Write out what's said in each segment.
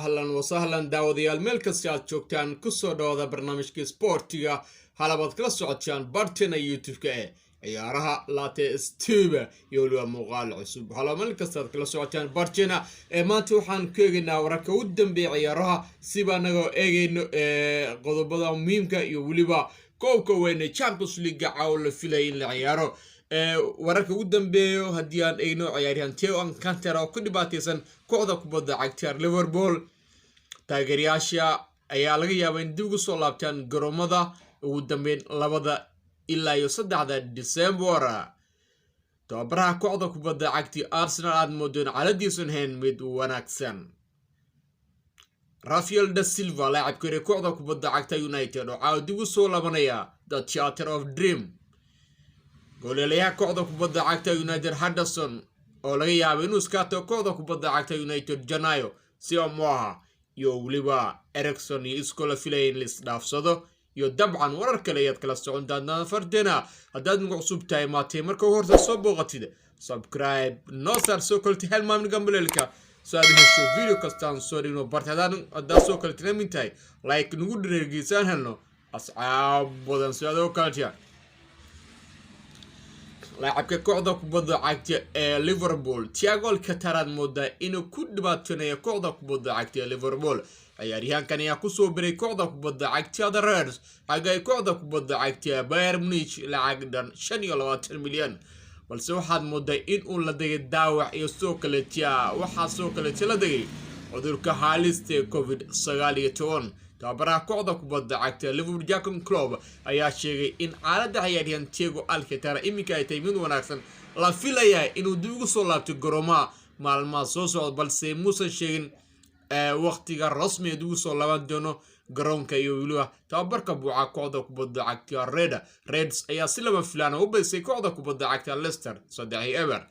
Ahlan wasahlan, daawadayaal, meel kasta aad joogtaan, kusoo dhawaada barnaamijka sboortiga halabaad kala socotaan bartena YouTube-ka ee ciyaaraha laate stuba iyo weliba muuqaal cusub. Halaba meel kasta aad kala socotaan bartena ee maanta waxaan ku eegaynaa wararka u dambeeya ciyaaraha, siba anagoo eegayno qodobada muhiimka iyo weliba koobka weyne Champions League caawo la filaya in la ciyaaro. Wararka ugu dambeeyo haddii aan eegno, ciyaaryahan Thiago Alcantara oo ku dhibaateysan kooxda kubadda cagta Liverpool, taageerayaasha ayaa laga yaabaa in dib ugu soo laabtaan garoomada ugu dambeyn 2 ilaa iyo 3da December. Tababaraha kooxda kubadda cagti Arsenal aad moodo in xaaladiisun hayn mid wanaagsan. Rafael da Silva, laacibka hore kooxda kubadda cagta United, oo caawa dib u soo laabanaya The Theatre of Dream. Goolelayaha kooxda kubadda cagta United Henderson oo laga yaabo inuu iska tago kooxda kubadda cagta United Janayo si Moha iyo weliba Eriksen iyo Isco la filaya in la isdhaafsado, iyo dabcan warar kale ayaad kala socon doontaan fardena. Haddaad nagu cusub tahay maatay, marka ugu horta soo booqatid, subscribe noo saar, soo kalti helmaamni gambaleelka so aad hesho video kastaan soo dhigno barta. Haddaad soo kale tinamin tahay, like nagu dhireegeysaan, helno asxaab badan si aad oo kaltiya. Laacabka kooxda kubadda cagta ee Liverpool Thiago Alcantara aad moodaa inuu ku dhibaatoonayo kooxda kubadda cagta ee Liverpool. Ciyaaryahankan ayaa kusoo biray kooxda kubadda cagta The Reds xagga ay kooxda kubadda cagta ee Bayern Munich lacag dhan 25 milyan, balse waxaad moodaa in uu la degay daawac iyo sidoo kaleetia waxaa sidoo kaleetia la degay cudurka haalista ee COVID-19. Tababaraha kooxda kubadda cagta Liverpool Jurgen Klopp ayaa sheegay in xaaladda ciyaaryahan Thiago Alcantara iminka ay tahay mid wanaagsan, la filayaa inuu dib ugu soo laabto garoomaha maalmaha soo socda, balse muusan sheegin waqtiga rasmigeed ugu soo laaban doono garoonka iyo weliba tababarka buuca. Kooxda kubadda cagta Reds ayaa si lama filaana u badisay kooxda kubadda cagta Leicester 3-0.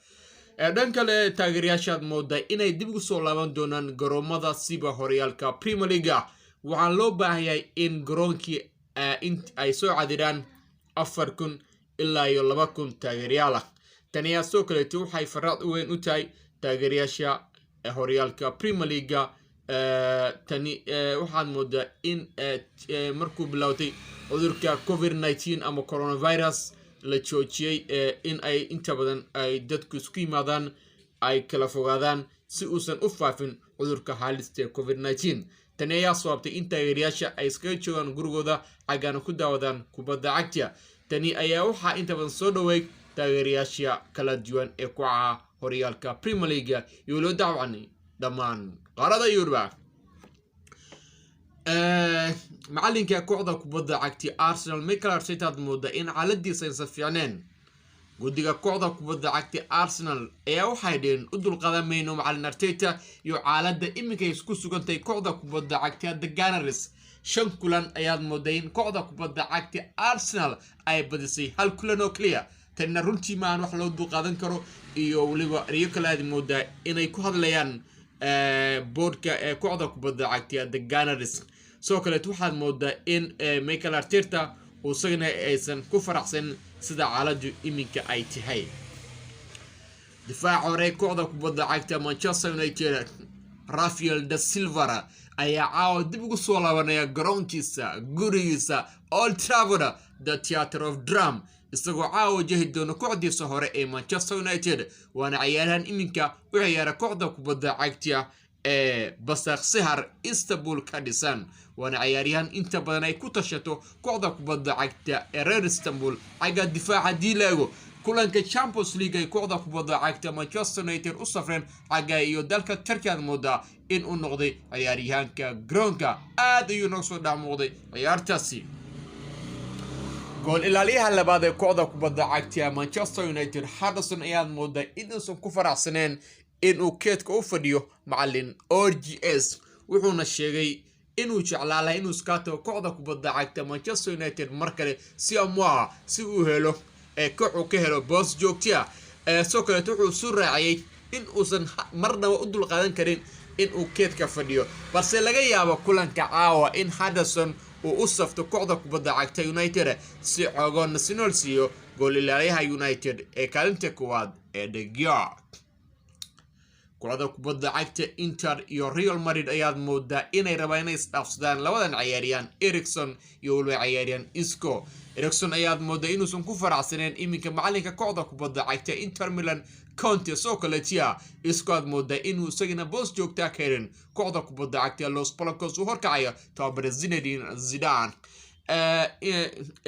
Dhan kale, taageerayaashaad moodaa inay dib ugu soo laaban doonaan garoomada siba horyaalka Premier League. Waxaan loo baahanyahay in garoonkii in ay soo cadiraan 4000 ilaa iyo 2000 taageerayaal ah. Tani ayaa sidoo kaleeto waxay faraad u weyn u tahay taageerayaasha horyaalka Premier League. Tani waxaad moodaa in markuu bilowtay cudurka COVID-19 ama coronavirus la joojiyey in ay inta badan ay dadku isku yimaadaan, ay kala fogaadaan si uusan u faafin cudurka haalista ee COVID-19. Tani ayaa sababtay in taageerayaasha ay iskaga joogaan gurigooda, xaggaana ku daawadaan kubadda cagta. Tani ayaa waxaa inta badan soo dhaweey taageerayaasha kala duwan ee ku caha horyaalka Premier League iyo weliba dacwani dhammaan qaarada Yuruba. Macalinka kooxda kubadda cagti Arsenal Mikel Arteta aad mooda in xaaladiisa aysan fiicneen. Guddiga kooxda kubadda cagti Arsenal ayaa waxay dheheen, u dulqaadan mayno macalin Arteta iyo xaaladda iminka ay isku sugantahay kooxda kubadda cagti The Gunners. Shan kulan ayaad mooday in kooxda kubadda cagti Arsenal ay badisay hal kulan oo keliya. Tanina runtii maahan wax loo dulqaadan karo, iyo weliba eriyo kale aad moodaa inay ku hadlayaan boardka ee kooxda kubadda cagti The Gunners. Sidoo kaleet waxaad moodaa in Mikel Arteta uu isagana aysan ku faraxsan sida xaaladdu iminka ay tahay. Difaaca hore kooxda kubadda cagta Manchester United Rafael da Silva ayaa caawa dib ugu soo laabanaya garoonkiisa, gurigiisa Old Trafford, The Theatre of Dream, isagoo caawa wajahi doona kooxdiisa hore ee Manchester United. Waana ciyaaryahan iminka u ciyaara kooxda kubadda cagta ee Basaksehir Istanbul ka dhisan, waana ciyaaryahan inta badan ay ku tashato kooxda kubadda cagta ee reer Istanbul xagga difaaca diilaago. Kulanka Champions League ay kooxda kubadda cagta Manchester United u safreen xagga iyo dalka Turkey aad moodaa in uu noqday ciyaaryahanka garoonka, aad ayuu nooga soo dhex muuqday ciyaartaasi. Gool ilaaliyaha labaad ee kooxda kubadda cagta Manchester United Henderson ayaad moodaa inuusan ku faraxsaneen inuu keedka u fadhiyo macalin OGS, wuxuuna sheegay inuu jeclaa lahay inuu iska tago kooxda kubadda cagta Manchester United mar kale si amoa si uu helo ee koox uu ka helo boos joogtiya. Sidoo kaleeto wuxuu isu raaciyey in uusan marnaba u dulqaadan karin in uu keedka fadhiyo, balse laga yaabo kulanka caawa in Henderson uu u safto kooxda kubadda cagta United si xoogo nasinol siiyo gool ilaaliyaha United ee kaalinta koowaad ee De Gea. Kooxda kubadda cagta Inter iyo Real Madrid ayaad moodaa inay rabaan inay isdhaafsadaan labadan cayaariyaan, Eriksen iyo waliba cayaariyaan Isco. Eriksen ayaad moodaa inuusan ku faraxsaneen iminka macalinka kooxda kubadda cagta Inter Milan, Conte. Soo kaleetiya Isco aad moodaa inuu isagana boos joogtaa ka helin kooxda kubadda cagta Los Blancos uu horkacaya tababare Zinedine Zidane.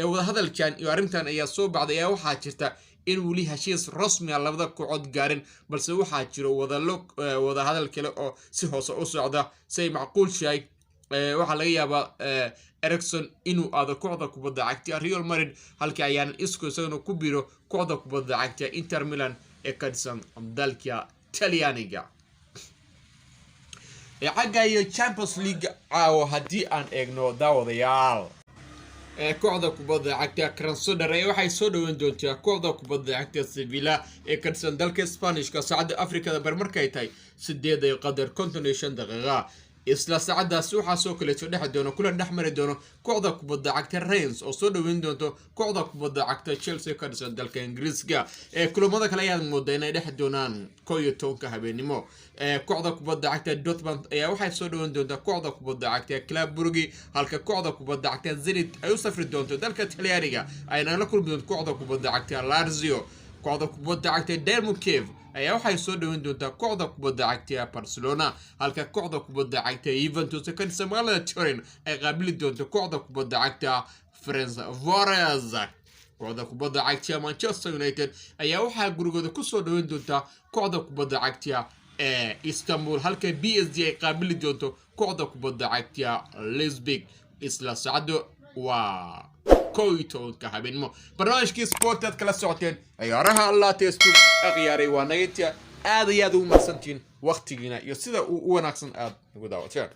Wadahadalkan iyo arrintan ayaa soo baxday ayaa waxaa jirta in weli heshiis rasmi a labada kooxood gaarin, balse waxaa jiro wadalo wadahadal kale oo si hoose u socda. Si ay macquul shahay, waxaa laga yaabaa Eriksen inuu aado kooxda kubadda cagta Real Madrid, halka ayaan Isco isagana ku biro kooxda kubadda cagta Inter Milan ee ka dhisan dalka Talyaaniga. Xagga iyo Champions League caawo haddii aan eegno, daawadayaal, kooxda kubadda cagta Krasnodar ee waxay soo dhaweyn doontaa kooxda kubadda cagta Sevilla ee ka dhisan dalka Spanishka saacadda Afrikada Bar markay tahay 8:55. Isla saacadaasi waxaa soo kaleeto dhex doono kulan dhex mari doono kooxda kubadda cagta Reims oo soo dhaweyn doonto kooxda kubadda cagta Chelsea ka dhisan dalka Ingiriiska. Ee kulamada kale ayaad moodaa inay dhex doonaan 11-ka habeenimo. Ee kooxda kubadda cagta Dortmund ayaa waxay soo dhaweyn doontaa kooxda kubadda cagta Club Brugge, halka kooxda kubadda cagta Zenit ay u safri doonto dalka Talyaaniga, ayna la kulmi doonto kooxda kubadda cagta Lazio. Kooxda kubadda cagta Dynamo Kiev ayaa waxay soo dhaweyn doontaa kooxda kubadda cagta Barcelona, halka kooxda kubadda cagta Juventus ka dhisan magaalada Turin ay qaabili doonto kooxda kubadda cagta Ferencvaros. Kooxda kubadda cagta Manchester United ayaa waxaa gurigooda kusoo dhaweyn doontaa kooxda kubadda cagta ee Istanbul, halka PSG ay qaabili doonto kooxda kubadda cagta Leipzig. Isla saacadda waa 11-ka habeenimo. Barnaamijkii sport aad kala socoteen ciyaaraha Allateestu akhyaaray waa naginta. Aad iyo aad ugu mahadsantihiin waqtigiina iyo sida uu u wanaagsan aad nagu daawateen.